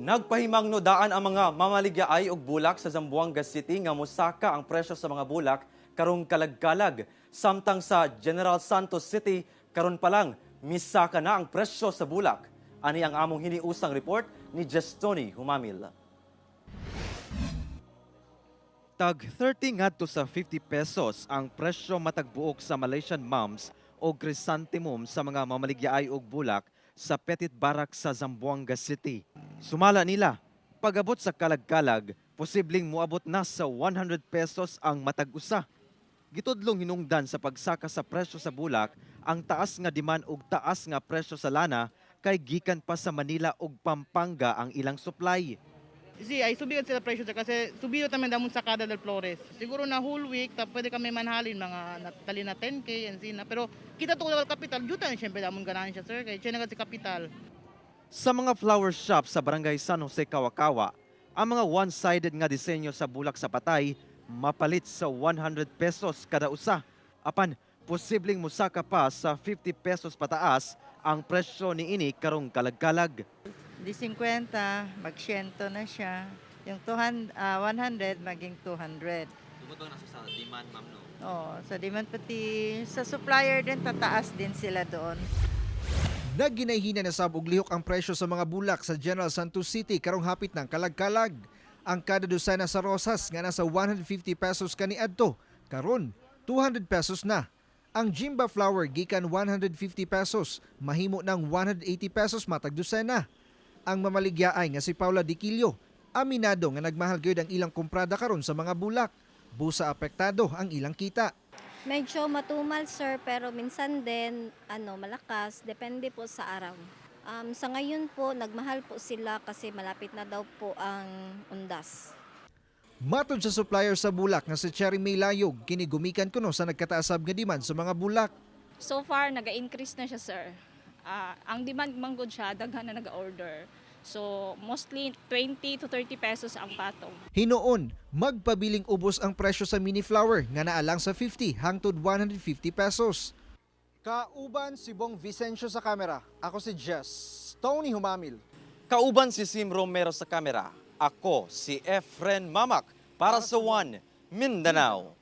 Nagpahimangno daan ang mga mamaligyaay og bulak sa Zamboanga City nga mosaka ang presyo sa mga bulak karong kalagkalag. Samtang sa General Santos City, karon pa lang misaka na ang presyo sa bulak. Ani ang among hiniusang report ni Jestoni Humamil. Tag 30 ngadto sa 50 pesos ang presyo matag buok sa Malaysian mums o chrysanthemum sa mga mamaligyaay og bulak sa Petit Barak sa Zamboanga City. Sumala nila, pag-abot sa kalagkalag, posibleng moabot na sa 100 pesos ang matag usa. Gitudlong hinungdan sa pagsaka sa presyo sa bulak ang taas nga demand ug taas nga presyo sa lana kay gikan pa sa Manila ug Pampanga ang ilang supply. Si ay subigan sila presyo sir, kasi subiyo tamen damon sa kada del Flores. Siguro na whole week ta pwede kami manhalin mga tali na 10K and sina. Pero kita to kung kapital, juta na syempre damon ganahan siya, sir, kay siya na si kapital. Sa mga flower shop sa Barangay San Jose, Kawakawa, ang mga one-sided nga disenyo sa bulak sa patay mapalit sa 100 pesos kada usa. Apan, posibleng musaka pa sa 50 pesos pataas ang presyo niini karong kalagkalag. Di 50, mag-100 na siya. Yung 200, 100, maging 200. Tungod ba nasa sa demand, ma'am, no? Oo, sa demand pati sa supplier din, tataas din sila doon. Nagginayhina na sab og lihok ang presyo sa mga bulak sa General Santos City karong hapit ng kalagkalag. Ang kada dosena sa rosas nga nasa 150 pesos kaniadto, karon 200 pesos na. Ang Jimba flower gikan 150 pesos, mahimo ng 180 pesos matag dosena. Ang mamaligyaay nga si Paula Diquillo, aminado nga nagmahal gyud ang ilang komprada karon sa mga bulak. Busa apektado ang ilang kita. Medyo matumal, sir, pero minsan din ano, malakas, depende po sa araw. Sa ngayon po, nagmahal po sila kasi malapit na daw po ang undas. Matod sa supplier sa bulak nga si Cherry May Layog, kini gumikan kuno sa nagkataasab nga demand sa mga bulak. So far, naga-increase na siya, sir. Ang demand manggod siya, daghan na naga-order. So, mostly 20 to 30 pesos ang patong. Hinuon, magpabiling ubos ang presyo sa mini flower nga naalang sa 50 hangtod 150 pesos. Kauban si Bong Vicencio sa kamera. Ako si Jess Tony Humamil. Kauban si Sim Romero sa kamera. Ako si Efren Mamak para sa One Mindanao.